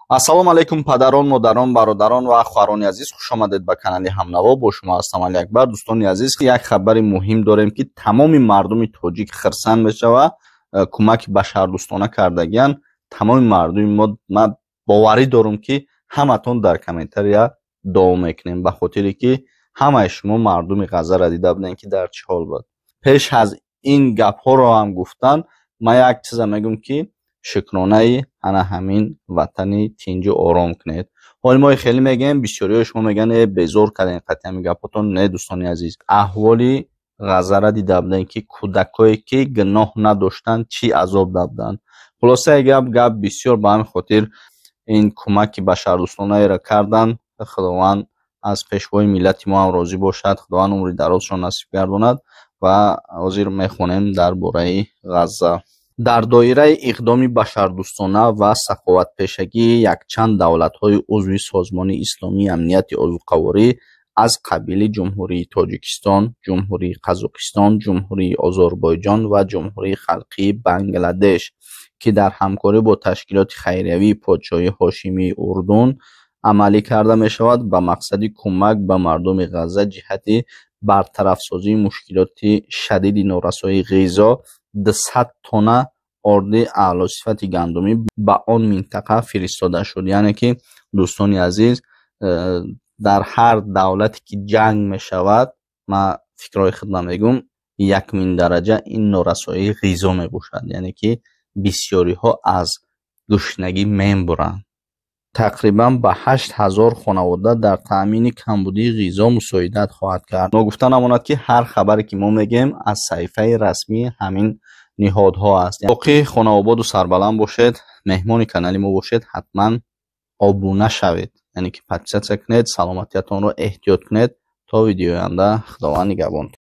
Ассалому алайкум, падарон, модарон, бародарон ва хоҳарони азиз, хушомадед ба канали Ҳамнаво. Бо шумо ҳастам Алиакбар. Дӯстони азиз, як хабари муҳим дорем, ки тамоми мардуми тоҷик хирсанд мешава. Кӯмаки башардӯстона кардагиян тамоми мардуми мо. Ман боварӣ дорам, ки ҳаматон дар комментария дуо мекунем, ба хотире ки ҳамаи шумо мардуми Ғаззаро дида будем, ки дар чӣ ҳол буд. Пеш аз ин гапҳоро ҳам гуфтан, ман як чиза мегӯм, ки шукронаи ана ҳамин ватани тинҷу ором кунед. Ҳоли мо хеле мегӯем, бисёриҳои шумо мегӯянд: «Э, безор кардем қатъи ҳамин гапҳотон». Не, дӯстони азиз, аҳволи Ғаззаро дида будем, ки кӯдакое, ки гуноҳ надоштанд, чӣ азоб дабуданд. Хулосаи гап, гап бисёр, ба ҳамин хотир ин кӯмаки башардӯстонаеро карданд. Худованд аз пешвои миллати мо ҳам розӣ бошад, Худованд умри дарозшон насиб гардонад. Ва ҳозир мехонем дар бораи Ғазза. Дар доираи иқдоми башардӯстона ва саховатпешагии якчанд давлатҳои узви Созмони Исломии Амнияти Озуқаворӣ аз қабили Ҷумҳурии Тоҷикистон, Ҷумҳурии Қазоқистон, Ҷумҳурии Озарбойҷон ва Ҷумҳурии Халқии Бангладеш, ки дар ҳамкорӣ бо Ташкилоти хайриявии Подшоҳии Ҳошимии Урдун амалӣ карда мешавад, ба мақсади кӯмак ба мардуми Ғазза ҷиҳати бартарафсозии мушкилоти шадиди норасоии ғизо 200 тонна орди аълосифати гандумӣ ба он минтақа фиристода шуд. Яъне ки, дӯстони азиз, дар ҳар давлате ки ҷанг мешавад, ман фикрҳои худам мегӯм, якумин дараҷа ин норасоии ғизо мебошад, яъне ки бисёриҳо аз гушнагӣ мембуранд. Тақрибан ба 8000 хонавода дар таъмини камбудии ғизо мусоидат хоҳад кард. Ногуфта намонад, ки ҳар хабаре ки мо мегӯем, аз саҳифаи расмии ҳамин ниҳодҳо аст. Боқӣ хонаободу сарбаланд бошед, меҳмони канали мо бошед, ҳатман обуна шавед, яъне ки подписаться кунед. Саломатиятонро эҳтиёт кунед. То видеои оянда, Худованд нигаҳбон.